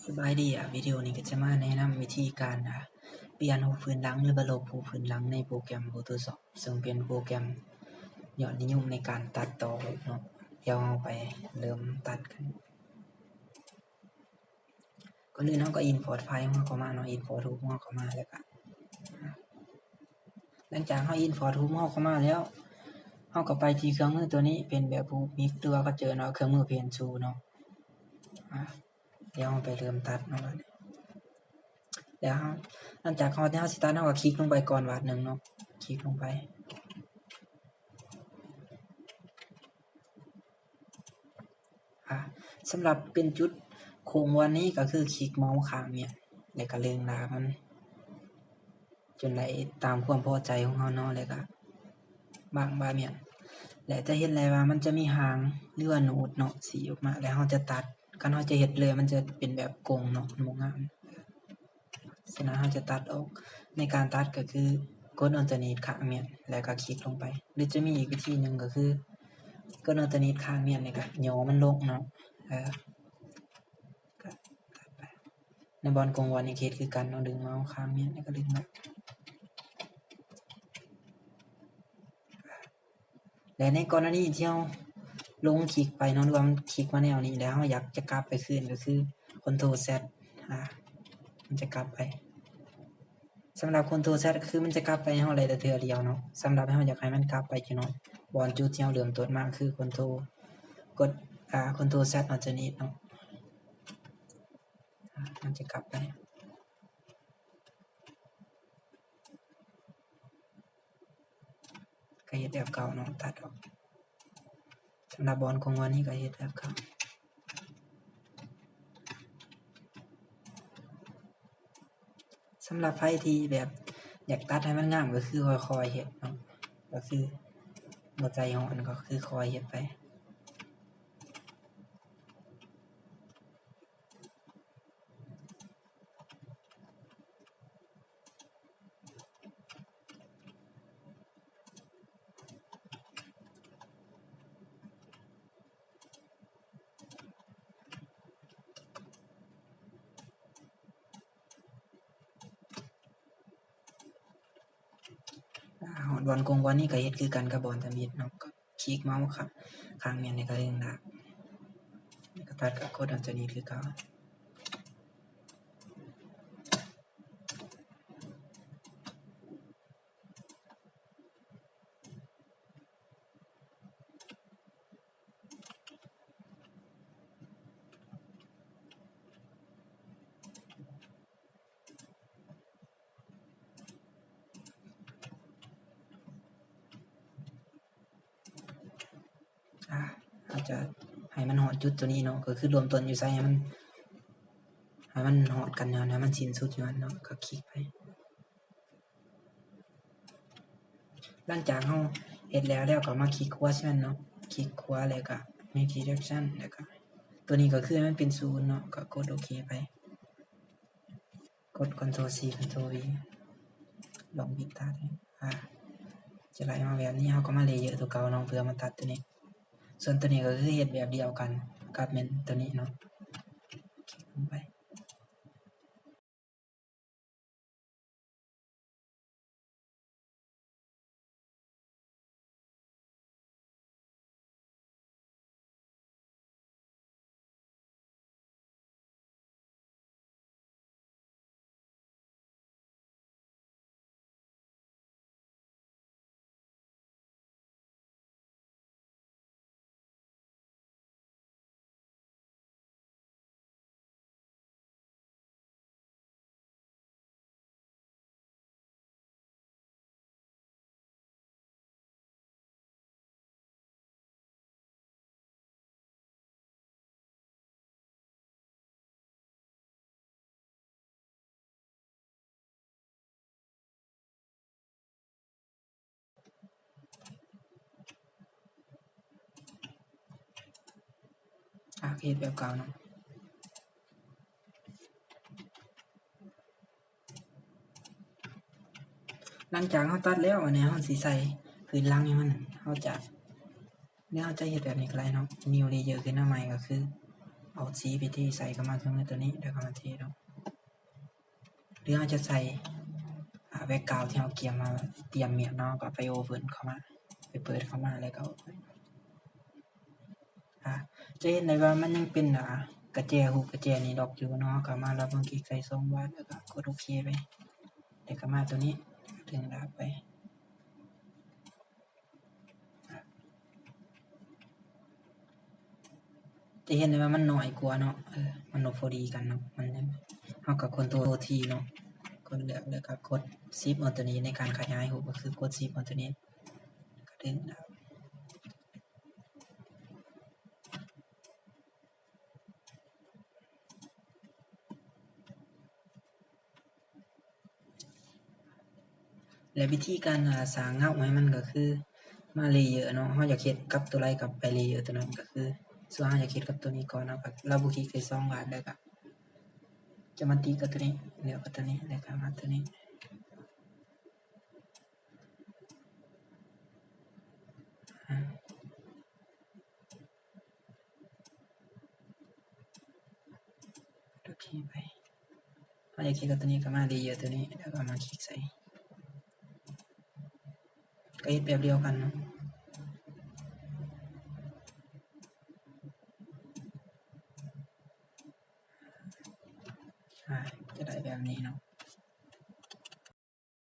ສະບາຍດີ ອາ ວິດີໂອນີ້ກໍຈະມາແນະນຳວິທີການ ອາ ປ່ຽນຮູບພື້ນຫຼັງ ຫຼືວ່າລົບຮູບພື້ນຫຼັງໃນໂປຣແກຣມ Photoshop ເຊິ່ງເປັນໂປຣແກຣມຍອດນິຍົມໃນການຕັດຕໍ່ຮູບເນາະ. ດຽວເຮົາໄປເລີ່ມຕັດກັນ. ກ່ອນອື່ນເຮົາກໍ import file ຂອງເຮົາເຂົ້າມາເນາະ, import ຮູບຂອງເຮົາເຂົ້າມາ ແລ້ວກໍ ຫຼັງຈາກເຮົາ import ຮູບຂອງເຮົາເຂົ້າມາແລ້ວ ເຮົາກໍໄປທີ່ເຄື່ອງມືຕົວນີ້ ເປັນແບບຮູບ mix ຫຼືວ່າເຂົາເອີ້ນວ່າເຄື່ອງມື Pen Tool ເນາະ. ອາ ດຽວເຮົາໄປເລີ່ມຕັດເນາະ ແລ້ວເຮົາ ຫຼັງຈາກເຮົາ ເຮົາຊິຕັດ ເຮົາກໍຄລິກລົງໄປກ່ອນບາດໜຶ່ງເນາະ, ຄລິກລົງໄປ. ອາ ສຳລັບເປັນຈຸດໂຄ້ງບ່ອນນີ້ກໍຄືຄລິກເມົາຂ້າງແມ່ນ ແລ້ວກໍເລັ່ງລາກມັນ ຈົນໄດ້ຕາມຄວາມພໍໃຈຂອງເຮົາເນາະ, ແລ້ວກໍບາງບາດແມ່ນ ແລະ ຈະເຫັນໄດ້ວ່າມັນຈະມີຫາງ ຫຼືວ່າໜູດເນາະ ສີອອກມາ ແລ້ວເຮົາຈະຕັດ. ຄັນເຮົາຈະເຮັດເລີຍ ມັນຈະເປັນແບບກົງເນາະ ມັນບໍ່ງາມ. ສະນັ້ນເຮົາຈະຕັດອອກ. ໃນການຕັດກໍຄືກົດ Alt Delete ຂ້າງແມ່ນ ແລ້ວກໍຄລິກລົງໄປ ຫຼືຈະມີອີກວິທີໜຶ່ງກໍຄືກົດ Alt Delete ຂ້າງແມ່ນ ແລ້ວກໍຫຍໍ້ມັນລົງເນາະ. ເອີ ກໍຕັດໄປ. ໃນບ່ອນກົງບ່ອນນີ້ເຮັດຄືກັນເນາະ, ດຶງເມົາຂ້າງແມ່ນ ແລ້ວກໍດຶງມາ. ແລະ ໃນກໍລະນີທີ່ເຮົາຫຼົງຄລິກໄປເນາະ ຫຼືວ່າມັນຄລິກມາແນວນີ້ ແລ້ວເຮົາຢາກຈະກັບໄປຄືນ ກໍຄື Ctrl Z ອາ ມັນຈະກັບໄປ. ສຳລັບ Ctrl Z ກໍຄືມັນຈະກັບໄປໃຫ້ເຮົາໄດ້ແຕ່ເທື່ອດຽວເນາະ. ສຳລັບເຮົາຢາກໃຫ້ມັນກັບໄປຈຸດເນາະ ບ່ອນຈຸດທີ່ເຮົາເລີ່ມຕົ້ນມາ ຄື Ctrl ກົດ ອາ Ctrl Z ເນາະ ຕົວນີ້ເນາະ ອາ ມັນຈະກັບໄປ. ກໍເຮັດແບບເກົ່າເນາະ ຕັດອອກ. ສຳລັບບ່ອນກົງບ່ອນນີ້ກໍເຮັດແບບເກົ່າ. ສຳລັບໃຜທີ່ແບບຢາກຕັດໃຫ້ມັນງາມ ກໍຄືຄ່ອຍໆເຮັດເນາະ, ກໍຄືບໍ່ໃຈຮ້ອນ ກໍຄືຄ່ອຍເຮັດໄປ. ອາ ຮອດບ່ອນກົງບ່ອນນີ້ກໍເຮັດຄືກັນກັບບ່ອນທຳອິດເນາະ, ກໍຄລິກເມົາຂ້າງແມ່ນ ແລ້ວກໍດຶງລາກ ແລ້ວກໍຕັດ ກໍກົດອັນຕົວນີ້ຄືເກົ່າ. ອາ ເຮົາຈະໃຫ້ມັນຮອດຈຸດຕົວນີ້ເນາະ, ກໍຄືເລີ່ມຕົ້ນຢູ່ໃສໃຫ້ມັນ ໃຫ້ມັນຮອດກັນຢູ່ຫັ້ນ ໃຫ້ມັນສິ້ນສຸດຢູ່ຫັ້ນເນາະ, ກໍຄລິກໄປ. ຫຼັງຈາກເຮົາເຮັດແລ້ວ ແລ້ວກໍມາຄລິກຂວາໃສ່ມັນເນາະ, ຄລິກຂວາ ແລ້ວກໍ Make Selection ແລ້ວກໍ ຕົວນີ້ກໍຄືໃຫ້ມັນເປັນສູນເນາະ, ກໍກົດໂອເຄໄປ. ກົດ Ctrl C Ctrl V ລອງບິດຕັດ ອາ ຈະໄຫຼມາແບບນີ້, ເຮົາກໍມາ Layer ຕົວເກົ່າເນາະ ເພື່ອມາຕັດຕົວນີ້. ສ່ວນຕົວນີ້ກໍຄືເຮັດແບບດຽວກັນກັບແມ່ນຕົວນີ້ເນາະ, ຄລິກລົງໄປ. ອາ ເຮັດແບບເກົ່າເນາະ. ຫຼັງຈາກເຮົາຕັດແລ້ວ ອັນນີ້ເຮົາຊິໃສ່ພື້ນຫຼັງໃຫ້ມັນ, ເຮົາຈະ ຫຼືເຮົາຈະເຮັດແບບນີ້ກໍໄດ້ເນາະ, New Layer ຂຶ້ນມາໃໝ່ ກໍຄື ເອົາ CPT ໃສ່ເຂົ້າມາເຄື່ອງມືຕົວນີ້ ແລ້ວກໍມາເທລົງ ຫຼືເຮົາຈະໃສ່ ອ່າ background ທີ່ເຮົາກຽມມາ ຕຽມມຽນເນາະ ກໍໄປ open ເຂົ້າມາ ໄປເປີດເຂົ້າມາ ແລ້ວກໍ open ອ່າ ຈະເຫັນໄດ້ວ່າມັນຍັງເປັນ ອ່າ ກະແຈ ຮູບກະແຈນີ້ລັອກຢູ່ເນາະ ເຮົາກໍມາລັບເບິ່ງ ຄລິກໃສ່ສອງບາດ ແລ້ວກໍກົດໂອເຄໄປ ແລ້ວກໍມາຕົວນີ້ ດຶງລາກໄປ ຈະເຫັນໄດ້ວ່າມັນໜ້ອຍກວ່າເນາະ ເອີ ມັນບໍ່ພໍດີກັນເນາະ ມັນ ເຮົາກໍ Ctrl T ເນາະ ກົດເລືອກ ແລ້ວກໍກົດ Shift ເອົາຕົວນີ້ ໃນການຂະຫຍາຍຮູບກໍຄືກົດ Shift ເອົາຕົວນີ້ ກໍດຶງ ແລະ ວິທີການ ອ່າ ສ້າງເງົາໃຫ້ມັນກໍຄື ມາ Layer ເນາະ ເຮົາຢາກເຮັດກັບຕົວໃດກໍໄປ Layer ຕົວນັ້ນ ກໍຄື ສ່ວນເຮົາຢາກເຮັດກັບຕົວນີ້ກ່ອນ ເຮົາກໍ Double Click ໃສ່ສອງບາດ ແລ້ວກໍຈະມາຕິດກັບຕົວນີ້ ເລືອກເອົາຕົວນີ້ ແລ້ວກໍມາຕົວນີ້ ໂອເຄໄປ ເຮົາຢາກເຮັດກັບຕົວນີ້ກໍມາ Layer ຕົວນີ້ ແລ້ວກໍມາຄລິກໃສ່ ກໍເຮັດແບບດຽວກັນເນາະ ອ່າ ຈະໄດ້ແບບນີ້ເນາະ